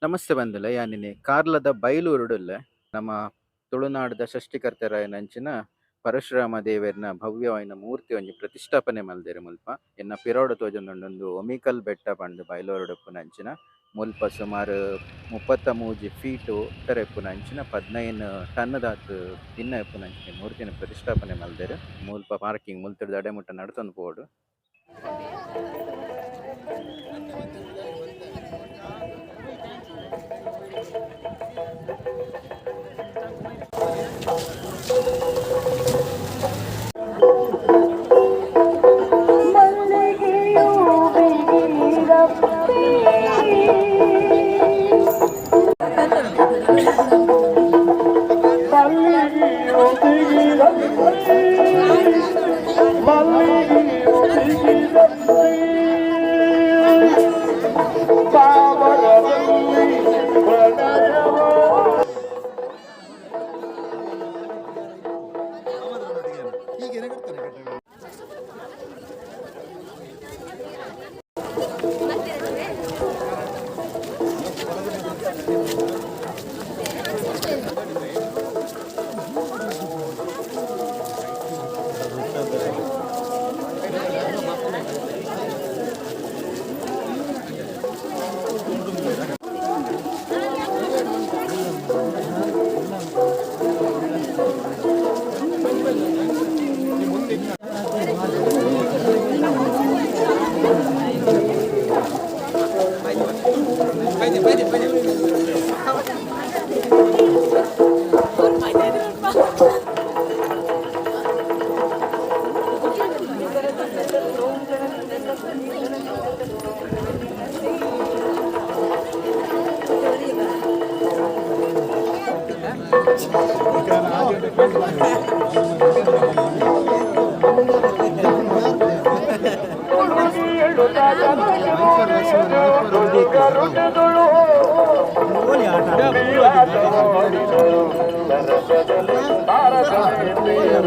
ನಮಸ್ತೆ ಬಂದಲ್ಲ ಯಾನಿನಿ ಕಾರ್ಲದ ಬೈಲೂರುಡುಲ್ಲೆ ನಮ್ಮ ತುಳುನಾಡುದ ಷಷ್ಠಿಕರ್ತರಾಯನಂಚಿನ ಪರಶುರಾಮ ದೇವೆರ್ನ ಭವ್ಯವಾಯಿನ ಮೂರ್ತಿ ಒಂಜಿ ಪ್ರತಿಷ್ಠಾಪನೆ ಮಲ್ದೆರ್ ಮುಲ್ಪ. ಎನ್ನ ಪಿರವುಡು ತೋಜೊಂದುಂಡು ಒಮಿಕಲ್ ಬೆಟ್ಟ ಪಂದ್ ಬೈಲೂರುಡು ಉಪ್ಪುನಂಚಿನ ಮುಲ್ಪ ಸುಮಾರ್ 33 ಫೀಟ್ ಎತ್ತರ ಇಪ್ಪುನಂಚಿನ 15 ಟನ್ ದಾತ್ ದಿನ್ನ ಇಪ್ಪುನಂಚಿನ ಮೂರ್ತಿನ್ ಪ್ರತಿಷ್ಠಾಪನೆ ಮಲ್ದೆರ್. ಮುಲ್ಪ ಪಾರ್ಕಿಂಗ್ ಮುಲ್ತುರ್ದು ಅಡೆ ಮುಟ್ಟ ನಡತೊಂದು ಪೋವೊಡು. ಮಲ್ಲಿಗೆಯು ಬಿಗಿರಪ್ಪಿ. ಮಲ್ಲಿಗೆಯು ಬಿಗಿರಪ್ಪಿ, ಮಲ್ಲಿಗೆಯು ಬಿಗಿರಪ್ಪಿ, ತಾವರದಲ್ಲಿ ಪ್ರಣಯವ. ಗರುಡದೊಳು ತಾರಕರು.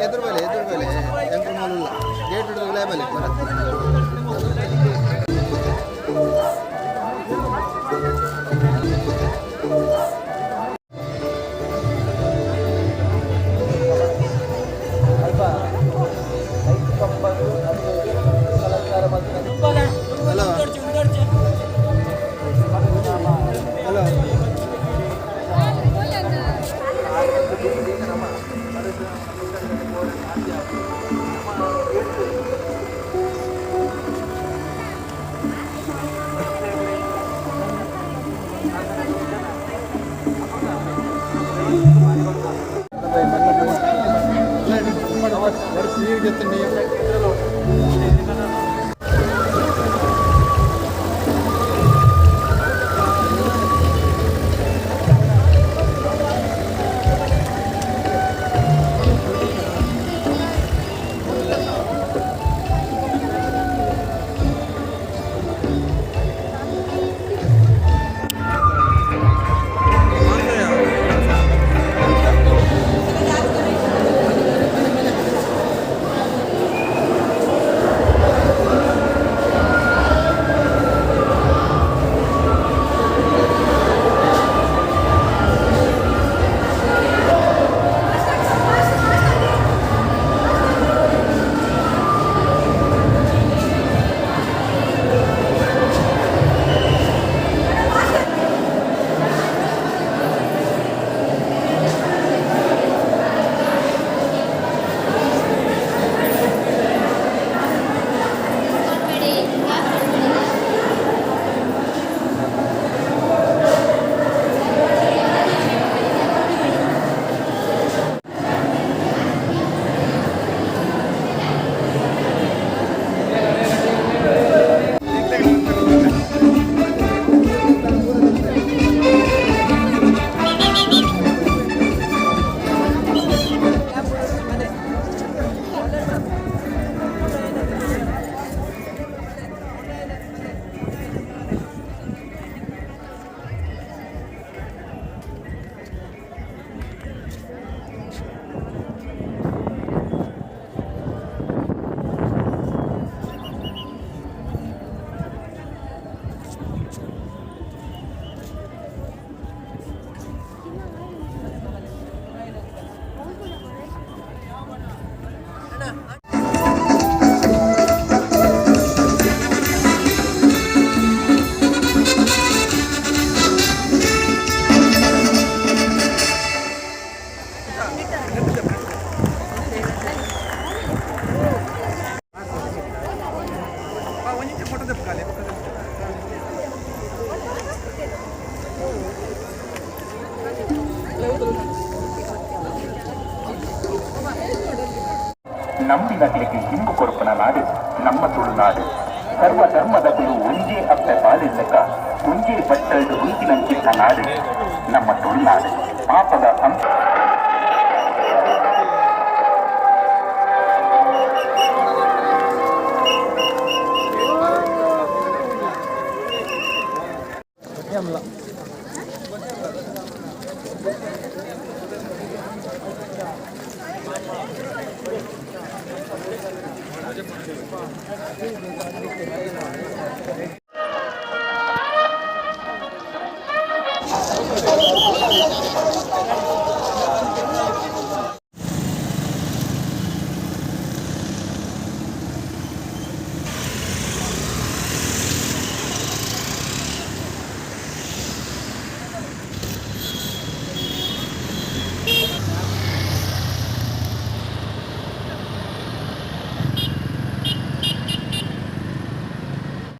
ಎದುರು ಬಲೆ, ಎದುರು ಬಲೆ, ಎಂಟ್ರು ಮಲ್ಲ ಗೇಟ್ ಹಿಡಿದು ಬಲೆ. Hello hello. ನಂಬಿನಕ್ಲೆಗ್ ಇಂಬು ಕೊರ್ಪುನ ನಾಡು ನಮ್ಮ ತುಳುನಾಡು. ಸರ್ವ ಧರ್ಮದಕುಲು ಒಂಜೇ ಅಪ್ಪೆ ಬಾಳಿಲ್ಲಕ ಒಂಜೇ ಬಟ್ಟಲ್ಡ್ ಉಂತಿನಂಚಿನ ನಾಡು ನಮ್ಮ ತುಳುನಾಡು. ಪಾಪದ ಸಂಸ